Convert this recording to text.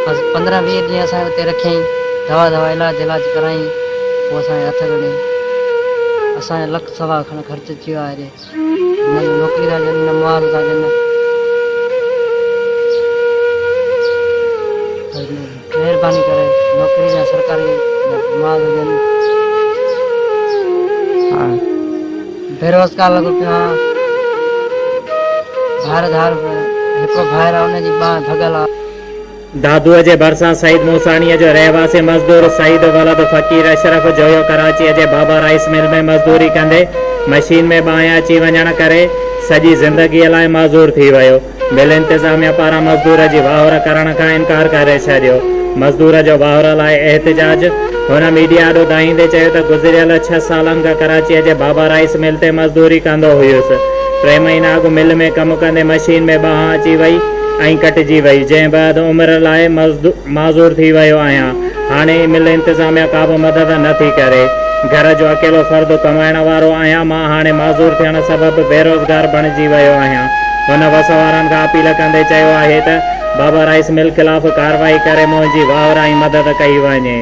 بس 15 20 ڏينهن اسان کي اتي رکيائين، دوا دوا علاج علاج ڪرايائين، پوء اسان کي هٿ ڪڍيائين. اسان جو لک سوا کن خرچ اچي ويو آهي هيڏي. نه نوڪري ٿا ڏين نه معاوضو ٿا ڏين. مهرباني ڪري نوڪري يا سرڪاري معاوضو ڏين. بيروزگار لڳو پيو آهيان. ڀائر ڌار هڪڙو ڀائر آهي ان جي ٻانهن ڀڳل آهي. دادوء جي ڀرسان سعيد موساڻيء جو رهواسي مزدور سعيد ولد فقير اشرف جويو ڪراچيء جي بابا رائيس مل ۾ مزدوري ڪندي مشين ۾ ٻانهن اچي وڃڻ ڪري سڄي زندگيء لاء معذور ٿي ويو. مل انتظاميا پاران مزدور جي واهر ڪرڻ کان انڪار ڪري ڇڏيو. مزدور جو واهر لاء احتجاج، هن ميڊيا آڏو دانهيندي چيو ته گذريل ڇهه سالن کان ڪراچيء جي بابا رائيس مل تي مزدوري ڪندو هيس. ٽي مهينا اڳ مل ۾ ڪم ڪندي مشين ۾ ٻانهن اچي وئي ۽ ڪٽجي وئي، جنهن بعد عمر لاء معذور ٿي ويو آهيان. هاڻي مل انتظاميا ڪابه مدد نه ٿي ڪري. گهر جو اڪيلو فرد ڪمائڻ وارو آهيان، مان هاڻي معذور ٿيڻ سبب بيروزگار بڻجي ويو آهيان. هن وس وارن کان اپيل ڪندي چيو آهي ته بابا رائيس مل خلاف ڪارروائي ڪري منهنجي واهر ۽ مدد ڪئي وڃي.